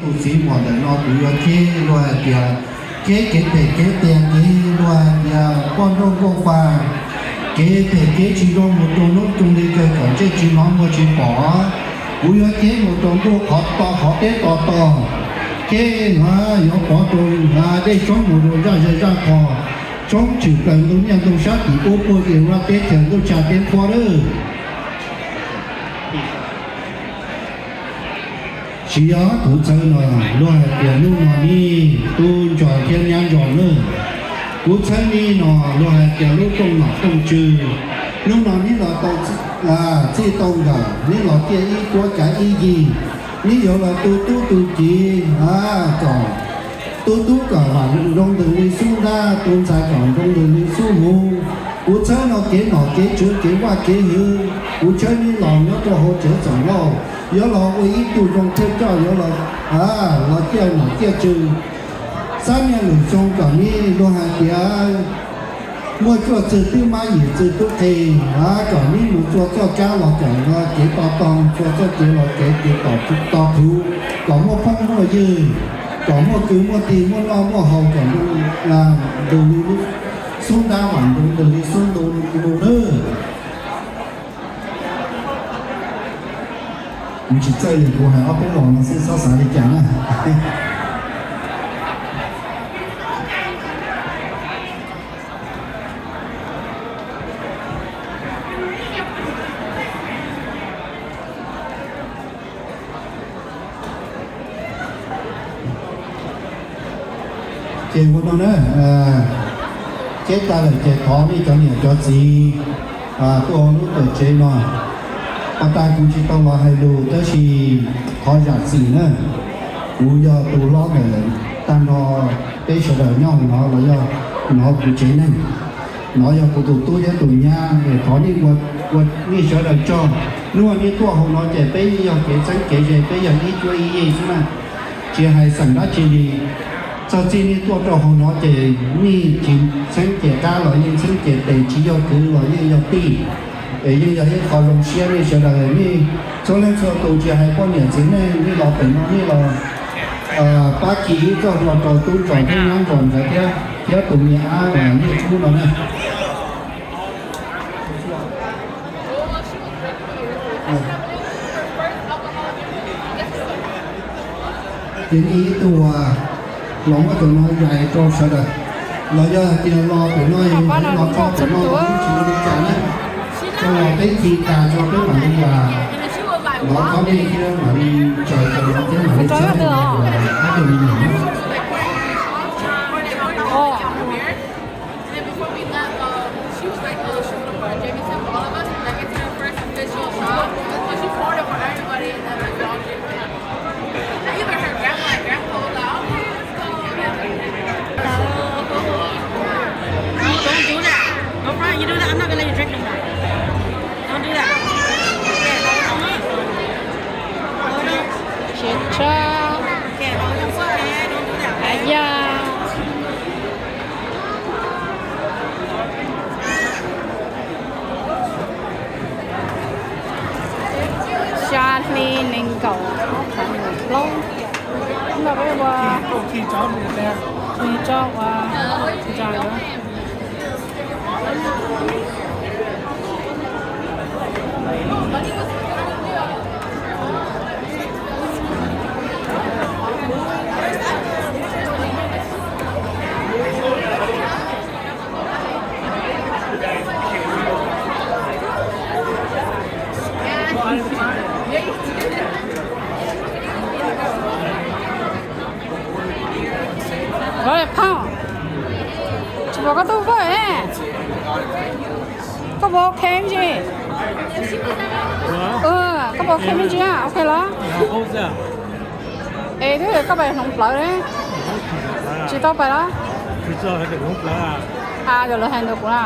Tus txiv muam ntawm no kuv yuav kheb luag hais tias kheb kev phem kev qias, kev luag hais tias poj nrauj nkauj fa, kev phem kev tsis zoo mus rau hnub rau hli kawg kom ntsej tsis hnov muag tsis pom. Kuv yuav kheb mus rau ntuj qhov to qhov teb to to, kheb yuav pov rau dej tshoob mus rau zaj zej zaj qho, tshoob tshwm plaws ntug niaj ntug sab tim ub puag tim vaj teb chaws ntuj tsa teb nphuab lawm. Tsis yog kuv txhawb no, luag hais tias hnub no neb tub ntsuag thiab nyab ntsuag nawb. Kuv txhawb neb no luag hais tias lub rooj nom rooj tswv, hnub no neb los tau txij tau nkawm, neb los tiaj ib cuab kav ib yig, neb yuav los tu tub tu kiv kom tu tub kom vam nroo ntws li xub ntab, tu ntxhais kom nroo ntws li xub hmuv. Kuv txhawb no kev nom kev tswv kev vaj kev hwv, kuv txhawb neb los nyob rau hauv tsev txoos lauj, yuav los ua ib tug zoo thawj coj, yuav los, los ciaj nom ciaj tswv. Xab niaj lwm xyoo kom neb luag hais tias muaj cuaj txwg twb mab yim txwg tub qhe, kom neb mus txua txoj kab los kom kev to taug, txua txoj kev los kev kev tom to thuv, kom muaj phooj muaj ywg, kom muaj kwv muaj tij muaj noj muaj haus kom ntws li xub ntab, vam nroo ntws li xub ntu ntu nawb. Kuv tsis txawj li, kuv hais ob peb los no xwb, txhob xav li cas na. Ces ua no na, cheb tas lawm ces thov nej cov niam cov txiv tuaj lub tuam tsev no. Pas tas kuv tsis tau los hais lus tab sis thov zam txim na. Kuv yog tus hlob ntawm tag nrho peb sawv daws nyob hauv no los yog no kuv tsev neeg. No yog kuv tus tub thiab tus nyab, thov nej ua, ua nej sawv daws tsaug. Hnub nej tuaj hauv no ces peb yeej yog kev txheeb kev ze, peb yog ib cuab ib yig xwb na. Tsis hais xeem dab tsi li, txog txij nej tuaj rau hauv no ces nej tsis txheeb ces qab los yeej txheeb ces tes, tsis yog kwv los yeej yog tij. Es yeej yog ib qho zoo siab nej sawv daws, nej txhua leej txhua tus tsis hais poj niam txiv neej, nej los pem no nej los pab kis ib txoj hlua rau tub ntsuag thiab nyab ntsuag ntawd thiab, thiab tus me ab uas nej pub no na. Ces nej ib tug uas los muab tus no yais rau sawv daws, los yog hais tias los pem no, los txog pem no los tsis ua li cas na, tsuas los peb ci tas tso peb mam li los, los txog nej thiab mam li tsaws cov no thiab mam li txhawb rau ob tug me nyuam na. And then before we left, um, she was like, oh, she would have brought Jamie to all of us. Like, it's her first official shop. So she poured it for everybody, and then, like, we all drank it. Even her grandma and grandpa was like, okay, let's go. No, don't do that. Don't front. You do that, I'm not gonna let you drink no more. Don't do that. Okay, hold on. Hold on. Siv tsawg. Okay, hold on. Okay, don't do that. Okay? Yog. Xya hli nees nkaum ob phav nees nkaum plaub. Ntawm peb ua, ntawm peb ua ntsa yuav. Ov, phauj, tsis pom koj tuaj voj. Koj puas ok me ntsis? Koj puas ok me ntsis? Ok los? Es twb koj pais hloov plawv li. Tsis tau pais los? Yog lawv hais ntawd kuv na.